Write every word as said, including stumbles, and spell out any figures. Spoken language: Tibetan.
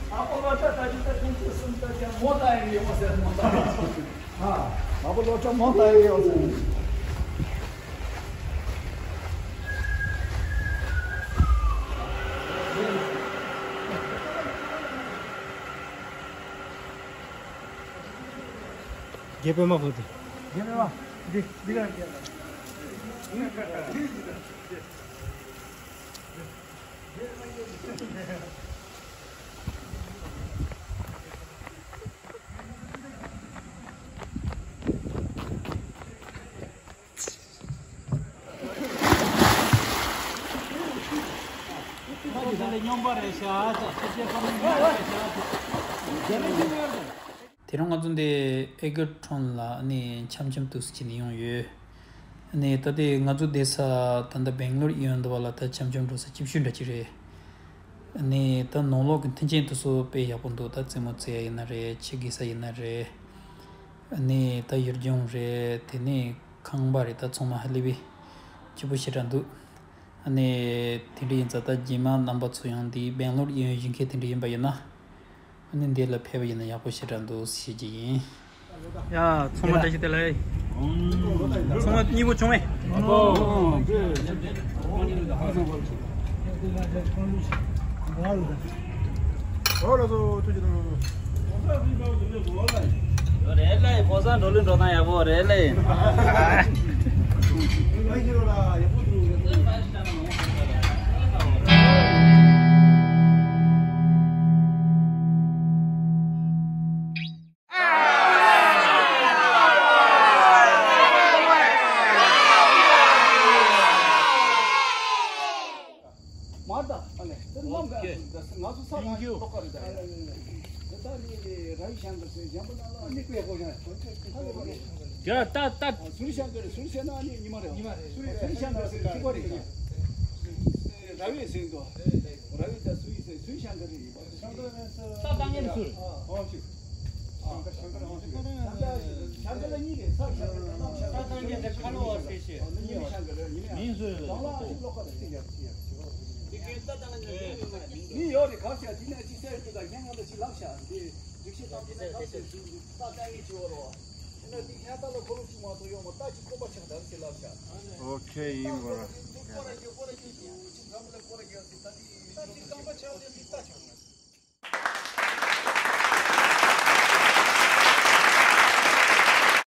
མ་པོ་ལོ་ཏྲ་ད་ཅི་ད་ཁྱེད་ཚོས་གསུངས་ད་ཀྱང་མོ་ད་ཡི་ཡོང་ཟེར་མོ་ད་ཡི་ཡོང་ཟེར། ཨ། མ་པོ་ལོ་ཏྲ་མོ་ད་ཡི་ཡོང་ཟེར། རྒྱལ་པོའི་མ་ཕུད་དེ། རྒྱལ་པོའི་མ། འདི་འདི་ག་རྒྱལ། དེ་རིང་ང་ཚོ་འདི་ཨེ་གར་ཁྲོན་ལ་ཨ་ནི་འཆམ་འཆམ་དུ་སུ་བྱས་ནས་ཡོང་ཡོད། ཨ་ནི་ད་ལྟའི་ང་ཚོ་བསྡད་ས་ད་ལྟ་སྦེང་ལོར་ཡོང་འདུག་བ་ལ་ད་འཆམ་འཆམ་འགྲོ་ས་ཅིག་ཤོས་འདྲ་ཅིག་རེད། ཨ་ནི་ད་ནང་ལོགས་ཀྱི་མཐུན་རྐྱེན་དེ་ཚོ་དཔེ་ཡག་པོ་འདུག་ད་རྩེད་མོ་རྩེ་ཡ་ཡིན་ན་རེད། ཆས་གོན་ས་ཡིན་ན་རེད། ཨ་ནི་ད་ཡུལ་ལྗོངས་རེད། དེ་ནས་ཁང་པ་རེད། ད་ཚང་མ་ཧ་ལས་པའི་སྐྱིད་པོ་ཞེ་དྲག་འདུག་ཨ་ནི་དེ་འདྲ་ཡིན་ཙང་ད་རྗེས་མ་རྣམ་པ་ཚོ་ཡང་འདི་སྦེང་ལོར་ཡོང་བཞིན་མཁན་དེ་འདྲ་ཡིན་པ་ཡིན་ན། ཨ་ནི་འདི་ལ་ཕེབས་པ་ཡིན་ན་ཡག་པོ་ཞེ་དྲག་འདུག་ཞུ་རྒྱུ་ཡིན། ཡ། ཚང་མ་བཀྲ་ཤིས་བདེ་ལེགས། ཚང་མ་སྙིང་པོ་བྱུང་ངས། རེད་ལེ། གོང་ས་འགྲོ་ལུགས་འགྲོ་སྟངས་ཡག་པོ་རེད་ལེ། མར་ད་ཨ་ལེ། དེ་རྣམ་ཀ་ང་ཚོ་ས་གང་ཞིག་ལོག་ག་རེད་ད། དེ་ད་ནི་ར་བི་ཤང་ཀར་ཟེར་གཞན་པ་ན་ལ་ནི་ཀུ་ཡ་གོ་ཀྱང་ད་ད་ད། སུ་རི་ཤང་ཀར་སུ་རི་ཤང་ཀར་ཟེར་ན་ནི་ཉི་མ་རེད། སུ་རི་ཤང་ཀར་ཟེར་གཅིག་པ་རེད། ར་བི་ཟེར་འདུག་ར་བི་ད་སུ་ཡི་ཟེར་སུ་རི་ཤང་ཀར་རེད། ཤང་ཀར་ཟེར་ད་ད་ངེད་སུ་རེད། ཨོ་ཤི། ཤང་ཀར་ཤང་ཀར་ཨོ་ཤི། ཤང་ཀར་ཤང་ཀར་གཉིས་རེད། ས་ཤང་ཀར་ད་ད་ངེད་དེ་ཁ་ལོ་བ་ཟེར་ཤེས། ཉི་མ་ཤང་ཀར་ཉི་མ་ཤང་ཀར། མིང་སུ་རེད། ད་ལ་ཨ་ཤི་ལོག་ག་རེད། མི་ཡོད་རེད། གང་ཟེར་དེ་ནས་ཅི་ཟེར་དེ་དང་ཁྱེད་ང་ལ་ཅི་ལབ་ཤག་འདི་རིག་བྱེད་བཏང་དེ་ནས་གང་ཟེར་ཟུར་འདུག་ད་ལྟ་ངས་ཅི་བ་རོ། དེ་ནས་འདི་ཁྱེད་ལྟ་ལ་ཁོ་ལོ་ཅི་མ་གཏོགས་ཡོང་མ་ལྟ་ཅི་ཁོམ་པ་ཆགས་ད་ཟེར་ལབ་ཤག་ཨོ་ཁེ་ཡིན་པ་ར། འདུག་པ་ར་ཡོད་པ་ར་ཅི་